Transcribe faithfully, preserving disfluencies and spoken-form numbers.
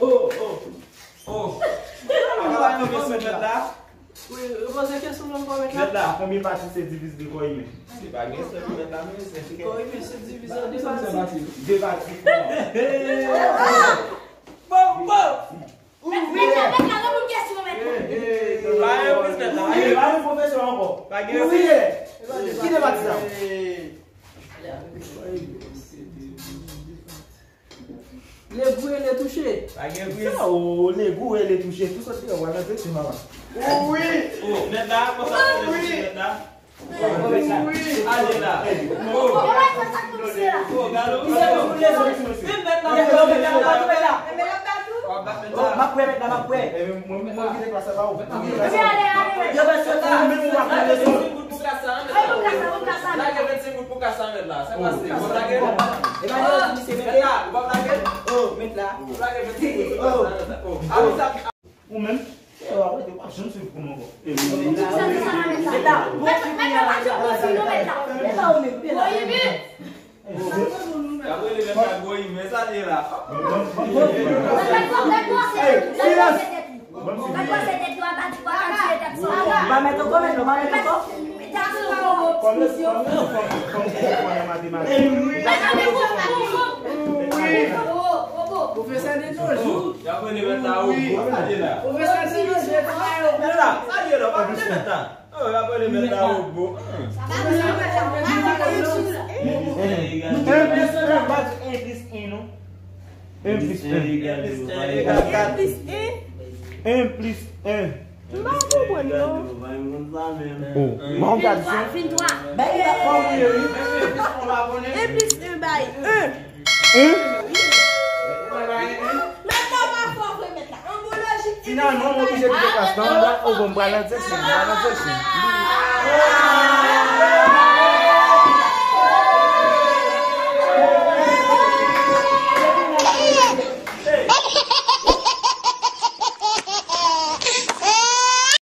Oh, oh, oh. Ou pa konn kesyon mèt la? Wi, repoze kesyon nan kò mèt la. Mèt la, konbyen pati se diviz de kò imen? Se pa gen sèl mèt la, men se kò imen se divize an de pati. De pati kò. Bon, bon. Mèt la, mèt la, repoze kesyon mèt la. Pa gen repons mèt la. Wi, pa gen pwofesè ankò. Pa gen repons. Ki de pati sa? Legou e letouche. Pa gen repons. Sa o, legou e letouche. Tou sot deyò, w al nan tete manman. Wi. Oh, mèt la, konsa pou letouche mèt la. Wi. Ale la. Oh. Oh, galo, galo. Menm mèt la, mèt la, mèt la. W ap bat mèt la. Apre, mèt la, apre. Mwen, mwen, mwen kite klas la, pa ou. Mwen kite klas la. Yo, mèt la. Ou menm ou pa pran leson. Lage vennsenk goud pou klas la, mèt la. Lage vennsenk goud pou klas la, mèt la. Sa k pase? Ou lage? Mèt la, ou p ap lage? Oh, mèt la. Ou lage vennsenk goud pou klas la, mèt la. Oh. Ou menm, e w ap rete, w ap janm swiv kou m ankò. Mèt la, bon, mèt la, pa janm bon fi non, mèt la. Mèt la, ou menm, mèt la. Y ap rele mèt la gwo imè, sa l ye la. Silans! Ba mèt ankò, mèt non, ba mèt ankò. Pwofesè de nos jours. Y ap rele mèt la, wi, sa l ye la. Pwofesè de nos jours. Mèt la, sa l ye la, pa rele mèt la. Oh, y ap rele mèt la, o bo. Un plus un, pa di un plus un non. Un plus un. Un plus un egal kat. Un plus un. M pa konprann non. Oh, m pa konn sa di sa. Venntwa. Bay li pa konn wi. Un plus un bay un. Hein? Mèt la pa fò vre, mèt la. An bon lojik. Finalman, m oblije kite klas lan. Ou bon, m pral nan seksyon, m pral nan seksyon.